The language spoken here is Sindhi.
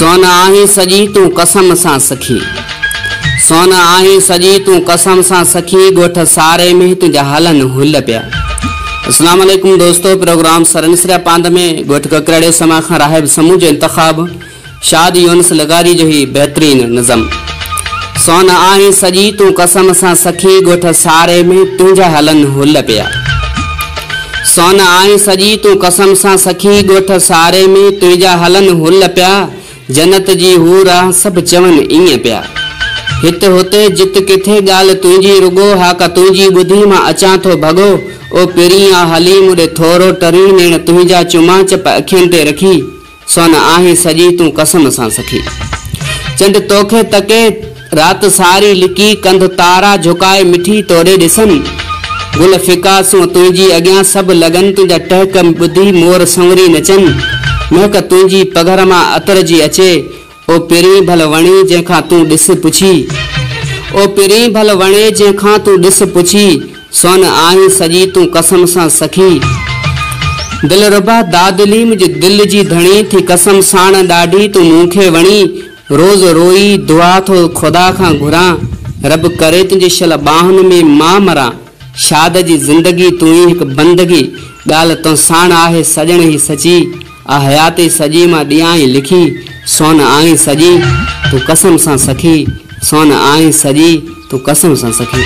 سون آهين سڄي تون قسم سان سکي. سون آهين سڄي تون قسم سان سکي ڳوٺ ساري ۾ تنهنجا هلن هل پيا. اسلام عليڪم دوستو پروگرام سرن سريا پاند ۾ ڳوٺ ڪڪرڙي سما کان راهب سمون جو انتخاب شاد يونس لغاري جو هي بهترين نظم سون آهين سڄي تون قسم سان سکي ڳوٺ ساري ۾ تنهنجا هلن هل پيا. سون آهين سڄي تون قسم سان سکي ڳوٺ ساري ۾ تنهنجا هلن هل پيا جنت جي حور آ سڀ چون ائين پيا. هت هتي جت ڪٿي ڳالهه تنهنجي رڳو ها ڪا تنهنجي ٻڌي مان اچان ٿو ڀڳو او پرين آ هلي مون ڏي ٿورو ٽرين نيڻ تنهنجا چمان چپ اکين تي رکي سون آهين سڄي تون قسم سان سکي. چنڊ توکي تڪي رات ساري لڪي ڪنڌ تارا جهڪائي مٺي توڏي ڏسن. گل ڦڪا سونهن تنهنجي اڳيان سڀ لڳن تنهنجا ٽهڪ ٻڌي مور سنوري نچن. مهڪ تنهنجي پگهر مان عطر جي اچي او پرين ڀل وڻي جنهن کان تون ڏس پڇي. او پرين ڀل وڻي جنهن کان تون ڏس پڇي. سون آهين سڄي تون قسم سان سکي. دلربا دادلي منهنجي دل جي ڌڻي ٿي قسم ساڻ ڏاڍي تون مون کي وڻي. روز روئي دعا ٿو خدا کان گهران رب ڪري تنهنجي شل ٻانهن ۾ مان مران. شاد جي زندگي تون ئي هڪ بندگي ڳالهه تو ساڻ آهي سڄڻ هي سچي آ حياتي سڄي مان ڏيانء لکي. سون آهين سڄي تون قسم سان سکي سون آهين سڄي تون قسم سان سکي.